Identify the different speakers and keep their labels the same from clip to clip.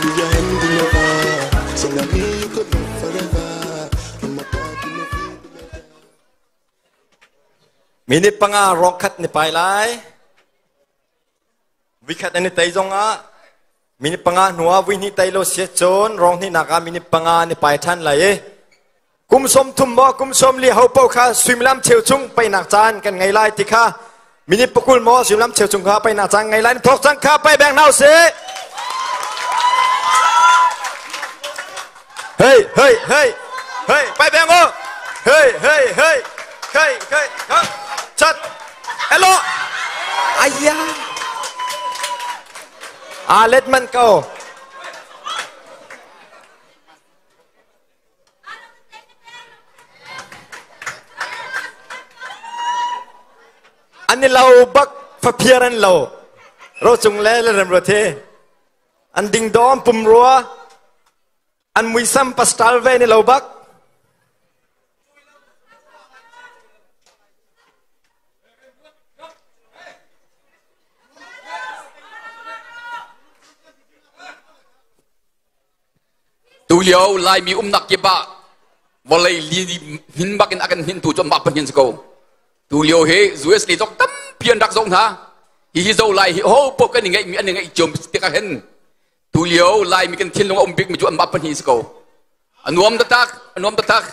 Speaker 1: Be your hand in never. So now me you could love forever. I'm a party no feel.
Speaker 2: Minute panga rong khat ni pai lai. Vikhat an i tei zongah minute panga hnuah vui hnih tei lo sia cun rong hnih nak ah minute panga ni pai ṭhan lai i kum sawm thum maw kum sawm li ho paoh kha suimilam cheu chung peinak caan kan ngei lai ti kha minute pakul maw suimilam cheu chung kha peinak caan ngei lai thawk cang kha pai beng hna usih. Hey hey hey hey pai beng u hey hey hey hey hey hey chat Hello. Aya. A let man ko. An i lo bak faphiar an lo. Ro cung le le rem ro the. An ding dawm pum rua. An muisam pastal ve ni lo bak.
Speaker 3: Tulio Laimi umnak kip ah vawlei li hnin bak in a kan hnintu cu mah pahnih an si ko. Tulio hi US lei zong tampi an rak zoh hna. Hihi zo lai hi ho paoh kan i ngeihmi an i ngeih cio tikah hin Tulio Laimi kan thinlung a um bikmi cu anmah pahnih si ko. A nuam taktak, a nuam taktak.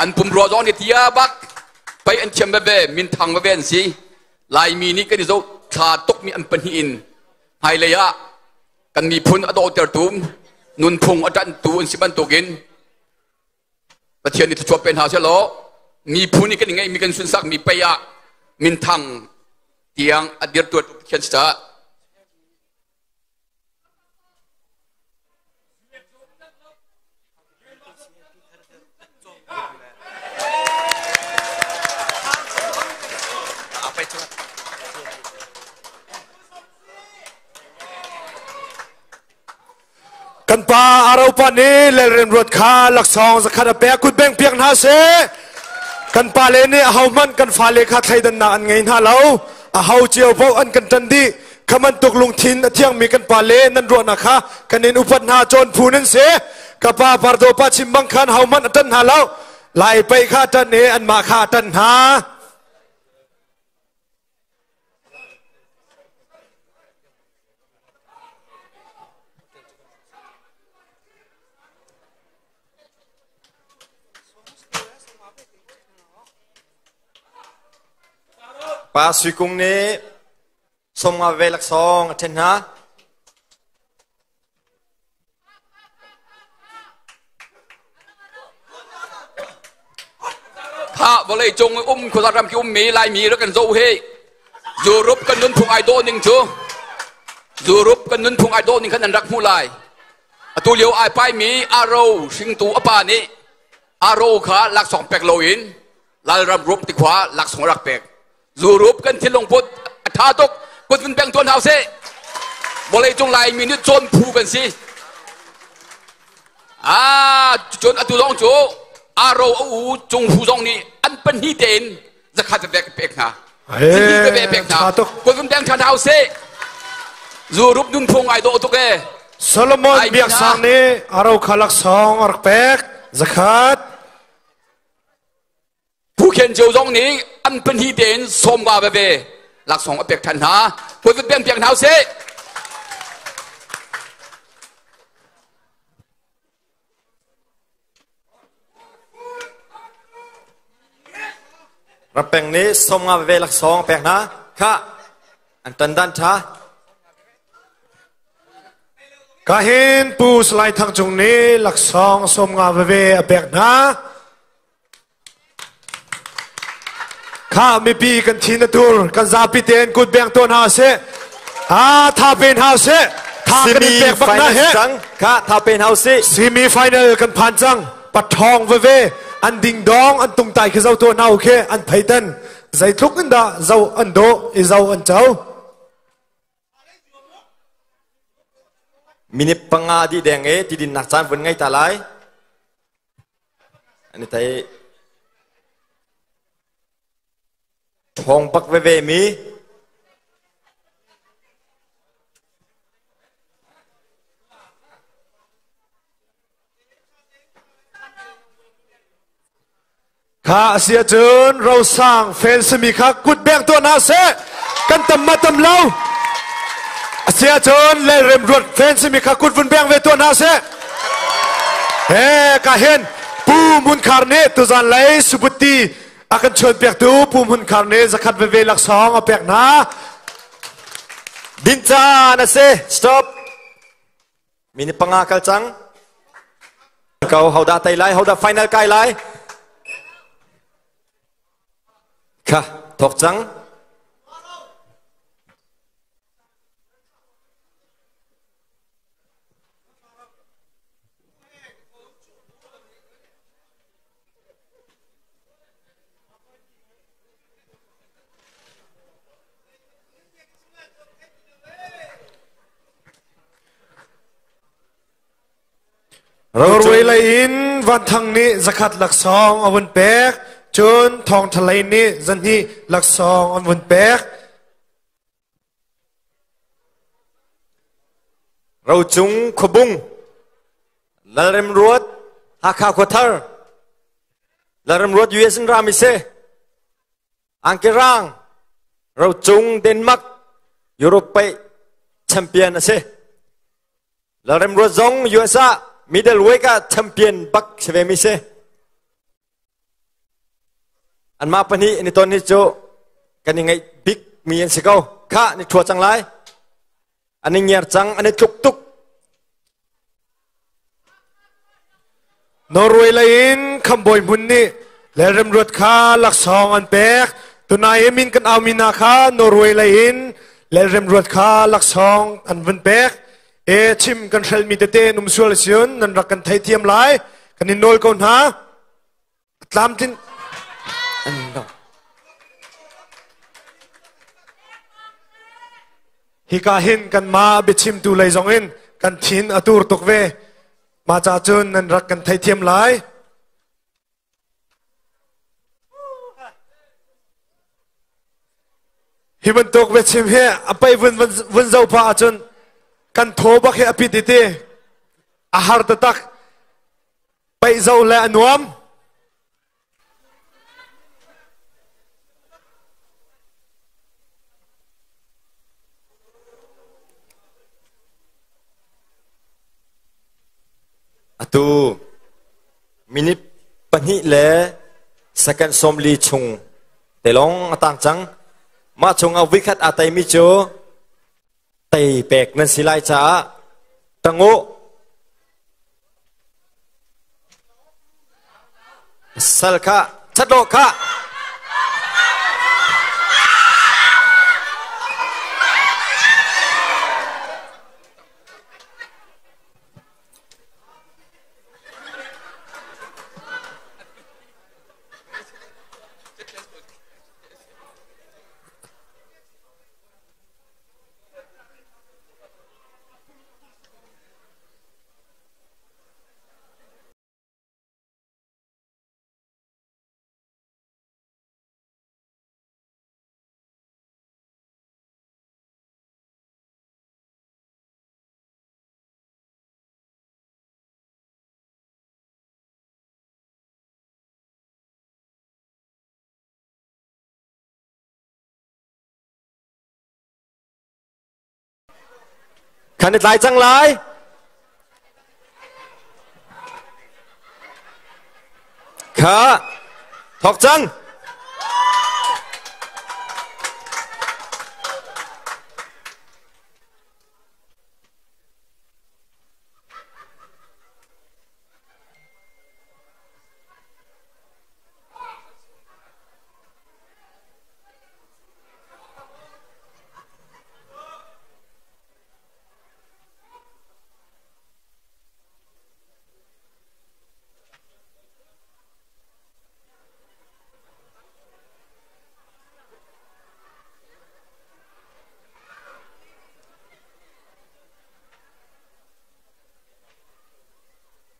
Speaker 3: An pumrua zong nih tia bak pei an thiam veve, minthang veve an si. Laimi nih kan i zoh thla tukmi an pahnih in hmailei ah kan miphun a dawhtertu, nunphung a ṭanhtu an si bantukin Pathian nih thluachuah pe hna sehlaw miphun i kan i ngeihmi kan sunsakmi pei ah minthang tiang a dirtu Pathian si caah
Speaker 4: Kan pa Aropa nih Lalremruat kha laksawng zakhat a pek kut beng piak hna seh. Kan pa le nih ahohmanh kan fale kha thleidannak an ngei hna lo. Aho cio paoh an kan ṭan dih. Kha bantuk lungthin a thiangmi kan pa le nan ruahnak kha kan in upat hna cawn phu nan si. Ka pa Pardo pa chim bang khan hohmanh a ṭan hna lo. Lai paih kha a ṭan i anmah kha a ṭan hna.
Speaker 2: Pa Sui Kung nih sawmnga ve laksawng a ṭhen hna.
Speaker 3: Kha vawlei cung um khuaza ram ki ummi Laimi rak kan zoh hi Europe kan nunphung ai dawh ning cu Europe kan nunphung ai dawh ning khan an rak hmuh lai. Atu lio ai paimi Aro hringtu a pa nih Aro kha laksawng pek loin Lalram rup ti khua laksawng rak pek. Zurup kan thinlung put a ṭha tuk kut vun peng tuan hau seh vawlei cung Laimi nih cawn phu kan si ah cun atu zong cu aro a u cung hu zong nih an pahnih tein zakhat vek pek hna zahnih veve pek hna kut vun peng ṭhan hau seh zurup nunphung ai dawh tuk e
Speaker 4: Solomon biaksang nih aro kha laksawng a rak pek zakhat
Speaker 3: Pu Khen Cio zong nih an pahnih tein sawmva veve laksawng a pek ṭhan hna. Puai piak piak hna usih.
Speaker 2: Rapeng nih sawmnga veve laksawng a pek hna. Kha an tan dan ṭha.
Speaker 4: Kahin Pu Salai Thang Cung nih laksawng sawmnga veve a pek hna. Kha mipi kan thin a tur kan zapi tein kut beng tawn hna seh. Ah tha pen hna seh. Tha kan in pek bak na he.
Speaker 2: Kha tha pen hau si.
Speaker 4: Semi final kan phan cang. Pathong veve an ding dong an tung tai khi zo to hna khe an pheitan zeitluk in dah zo an do i zo an cho.
Speaker 2: Minute panga di deng e ti din nak caan vun ngai ta lai. An i thei. Ṭhawng bak veve mi.
Speaker 4: Kha a si ahcun Rosang fan simi kha kut beng tuah hna seh. Kan tam ma tam lo. A si ahcun Lalrem Ruat fan simi kha kut vun beng ve tuah hna seh. He ka hin Pu Hmun Khar nih tuzan lei Subuti a kan chuan piaktu Pu Hmun Khar nih zakhat veve laksawng a pek hna.
Speaker 2: Din caan a si. Stop. Minute panga kal cang. Ko hodah tei lai, hodah final kai lai. Kha, thok cang.
Speaker 4: Norway lei in Van Thang nih zakhat laksawng a vun pek. Cun Thawngṭha lei nih zahnih laksawng an vun pek.
Speaker 2: Rocung Khuabung Lalremruat Hakha Khuathar Lalremruat US in rami si Angkirang Rocung Denmark Europe paih champion a si. Lalremruat zong US ah middleweight ah champion bak si ve mi si. Anmah pahnih ni ton hi cu kan i ngaih bik mi an si ko. Khah ni thua cang lai. An i ngiar cang, an i tluk tuk.
Speaker 4: Norway lei in khambawi hmun nih Lalremruat kha laksawng an pek. Tunai i min kan aumi hna kha Norway lei in Lalremruat kha laksawng an vun pek. E chim kan hrelmi tete num sual siun nan rak kan theithiam lai. Kan in nawl ko hna. Tlamtlin Hika hin kanmah biachimtu lei zong in kan thin a tur tuk ve. Mah ca cun nan rak kan theithiam lai. Hi bantuk biachim hi a pei vun vun zo pah ahcun kan thaw bak hi a pit i ti a har taktak. Paih zoh le a nuam.
Speaker 2: Atu minute pahnih le second 40 chung te lawng a tang cang. Mah chungah vikhat aa teimi cu tei pek nan si lai caah tangu sal kha chatlo kha Kan i tlai cang lai. Kha thok cang.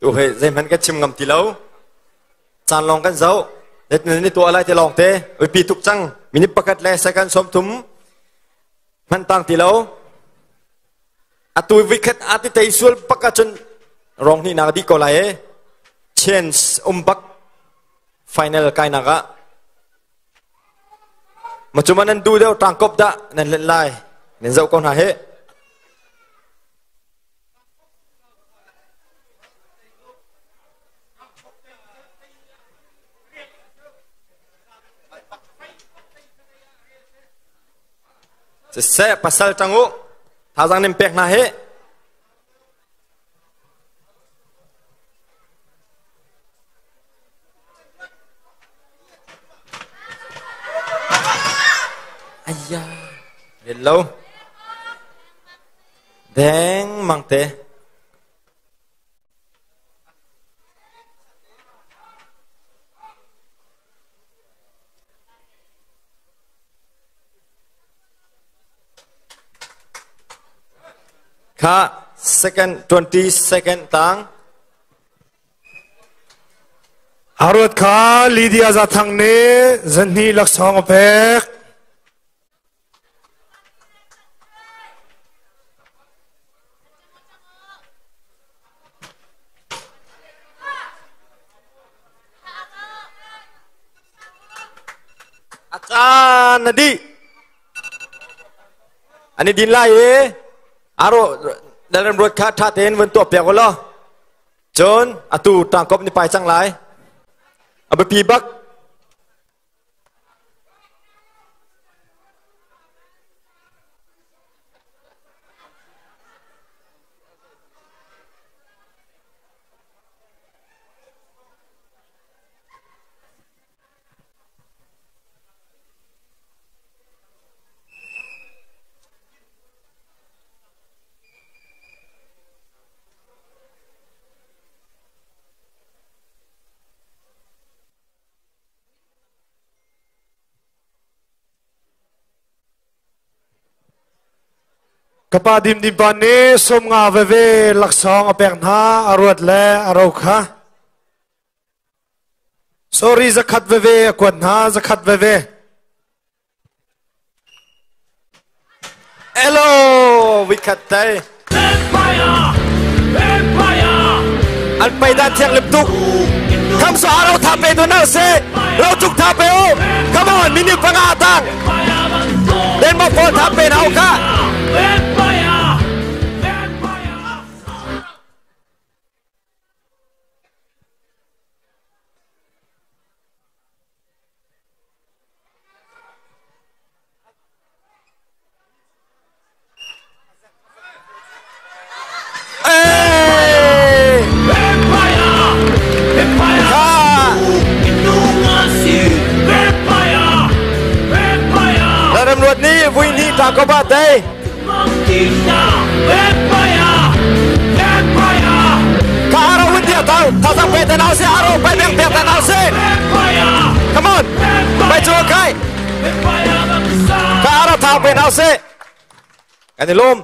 Speaker 2: Tu he zeihmanh kan chim ngam ti lo. Caan lawng kan zoh. Net ni tuah lai te lawng te. Pi tuk cang. Minute pakhat le second 30 hman tang ti lo. Atu vikhat ati tei sual pak ahcun rong hnih nak di ko lai e. Chance um bak. Final kainak ah. Macuma nan du deuh tangkop dah nan let lai. Nan zoh ko hna he. Siseh pasal tang u thazang nim pek hna he. Ayya, hello. Deng mang te. Kha second 20 second tang.
Speaker 4: Haruat kha Lydia Zathang nih zanhnih laksawng a pek.
Speaker 2: A caan na dih. An i din lai i aro Lalram ruat kha ṭha tein vun tuah piak u law cun atu tangkop ni pai cang lai. A biapi bak.
Speaker 4: Ka pa Dim Dim pa nih 50 veve laksawng a pek hna a ruat le a ro kha. Sorry 100 veve a kuat hna 100 veve.
Speaker 2: Hello, we cut tay. An pei dan thiang lim tuk. Kham so aro tha pe tu na se. Ro tuk tha pe u. Come on, minute 5 tang. Denmark pawl tha pe na ka. Lalremruat nih vui hnih ta ko ba tei. Ka aro hun dia tau, thazang pe te nau se aro pai beng pe te nau se. Come on. Pai chu kai. Ka aro thau pe nau se. Kan i lawm.